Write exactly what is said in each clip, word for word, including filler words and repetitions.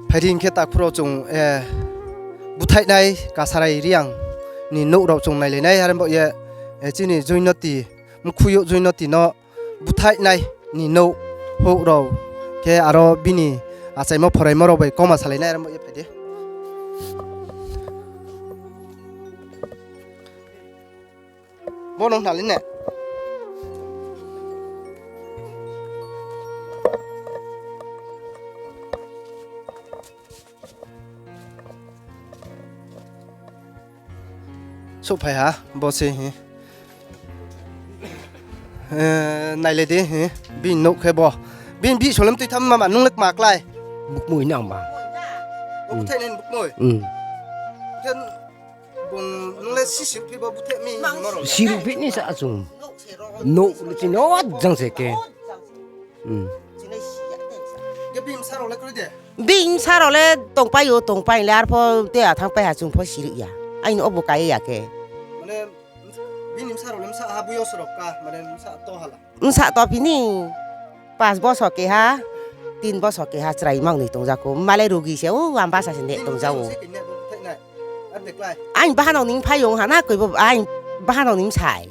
Phai di hing khe takhu rao chung, eh, búthaihnai Kasarai Reang ni nouh rao chung nailai nai, are baoh ye, eh, chini Joinoti, mkhuiyouh Joinoti no búthaihnai ni nouh houh rao khe aro bini achaimo phoraimo rao bai kauma salai nai, are baoh ye phai di. Bo no hnalai ne. Souhphai ha, bo se hi. Eh, nailai di hi, bini nouh khe bo. Bini bihih solem tuitham mama, nung le kma klái? Bukmoi nang ba. Bo búthaihnai ni bukmoi? Hmm. Khe bung nung le sisiruhphi bo búthaih mi hingmo rao? Siruhphi ni sa chung. Nouh le chini o jang se khe. Hmm. Khe bini bsa rao le kroi de? Bini bsa rao le tongpai ou, tongpai le arpho te a thanngpai ha chung pho siruh ya. Aini obo kai ya khe. Mane, bini bsa rao le bsa ha buyos rao ka, mane bsa to hala. Bsa to phi ni, pas boso keha, tin boso keha chrai mang ni tongja kho. Male rugi se, o, ang basa se ne tongja ou. Aini bahanao ni bphai ong ha na, koi bo aini bahanao ni bsai.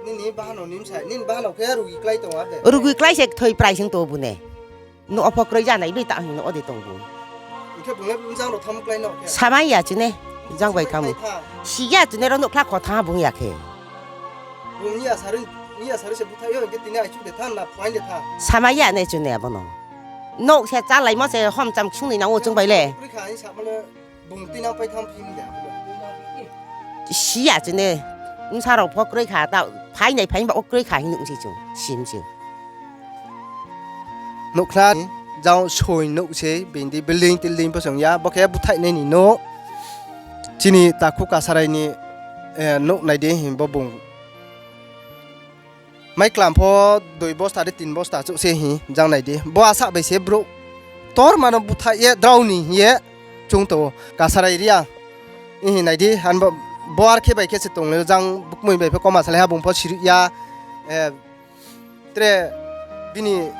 Nini bahanao ni bsai, nini bahanao khe rugi klái tong ha de? Rugi klái se kthoi prai sing tong bune. Nouh pho kroi ja nai bai ta hing no ode tong bung. Hing khe bung le jang rao tham klái no khe? Samai ya chini, jang bai tham. Si ya chini ro nouhkhla kho thanng ha bung ya khe. Bung ni ya sari, ni ya sari se búthaih yo, hing khe tini aichu de tha, na phaing de tha. Samai ya ne chini abo no. Nouh se chálaimo se homcham ksung ni nang ou chung bai le. Kroi kha hing samo le. Bung tinang pai tham phi mi de? Si ya chini, bsa rao pho kroi kha, ta phainai phaing ba o kroi kha hing nuh se chung, sim se. Nouhkhla ni jang soi nouh se, bini building tilding pho song ya, bo khe búthaihnai ni nouh. Chini takhu Kasarai ni, eh, nouh nai di hing bo bung. Maiklam pho dui bosta de tin bosta chouh se hing jang nai di. Bo asa bai se brouh torma no búthaih ye drao ni hing ye chung tong ou. Kasarai Reang hing nai di, ang bo, bo ar khe bai khe se tong le jang bukmoi bai pho kauma salai ha bung pho siruh ya, eh, tre bini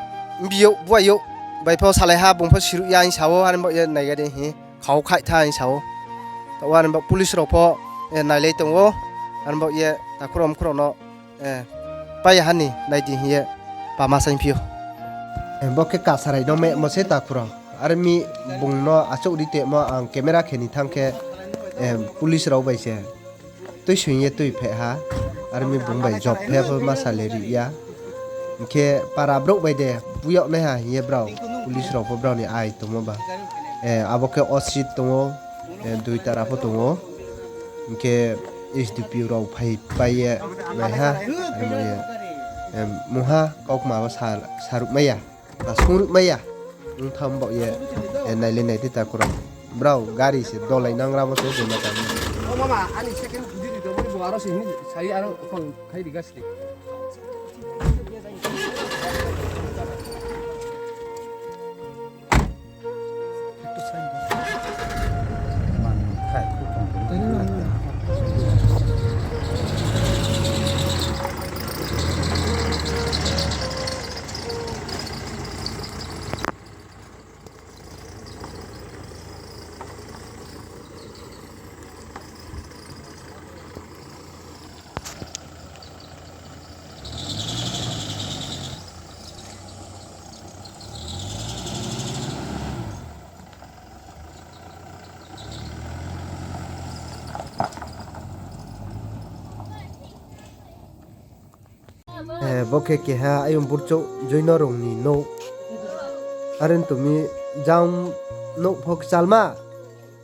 biyouh buayouh bai pho salai ha bung pho siruh ya hing sa ou, are baoh ye naiga di hing khau khaih tha hing sa ou. Taoh are baoh police rao pho, eh, nailai tong ou, are baoh ye takhu rao mkhu rao no Eh, pai ya ha ni nai di hing ye pama saingphi ou. Eh, bo khe Kasarai no mehmo se takhu rao. Are mi bung no achouh ri tongmo ang camera khe ni thanng khe, eh, police rao bai se tuisoing ye tuipheh ha. Are mi bung bai job phe pho ma salary ri ya. Hing khe para brouh bai de buyag nai ha hing ye brao police rao pho brao ni ai tongmo ba. Eh, abo khe O C tong ou, eh, dui tara pho tong ou. Hing khe S D P O rao phaipai ye nai ha, amo ye, em, mungha kaukma bo sa, saruhmai ya, ba sungruhmai ya. Ongtham baoh ye, eh, nailai nai di takhu rao. Brao gari se dolai nangramo se je ma tang. O mama, ani second didi to boni bo aro se hini sai aro phone khai ri gasi. Eh, bo khe keha ayong burchouh joino rong ni nouh. Are tong mi jang nouh pho kchalma,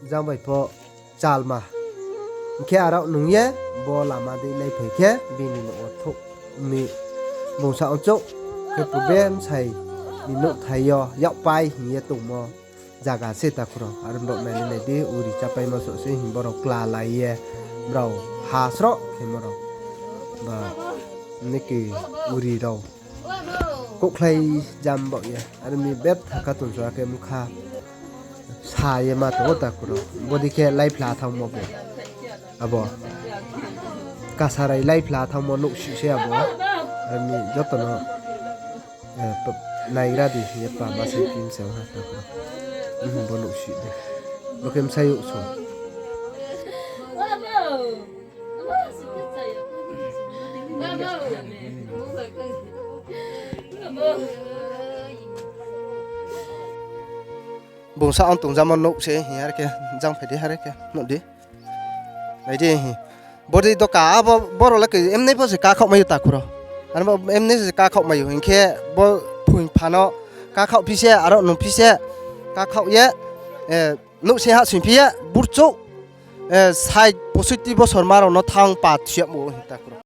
jang bai pho kchalma. Hing khe aro nung ye bo lama dei laiphai khe bini nouh wo thouh mi bung sa ongchouh khe purbe bsai ni nouhthai yo yakpai hing ye tongmo zaga se takhu rao. Are baoh nai nai di, uri chápaimo souh se hing borao kla lai ye brao ha sroh khemo rao. Ba niki uri rao kouhkhlai jam baoh ye. Are mi betha kha tongsa khe mkha sa ye ma tong ou takhu rao. Bodei khe laiphla thanngmo bo. Abo Kasarai laiphla thanngmo nouhsih se abo. Are mi joto no, eh, naigra di hing ye pama se kim se ha takhu rao. Bo nouh si de. Bo khe bsayouh song. Bung sa ang tongjamo nouh se hing are khe, jang phai di hare khe nuh di. Nai di hi. Bo di doka, abo borok le khe emnai pho se kakhaoh mai ou takhu rao. Ano bo emnai se kakhaoh mai ou hing khe bo phuing pha no kakhaoh phi se, aro nung phi se kakhaoh ye, nouh se hahsoing phi ye, burchouh, sait posoiti bosor ma rao no thanng pa thuyamo hing takhu rao.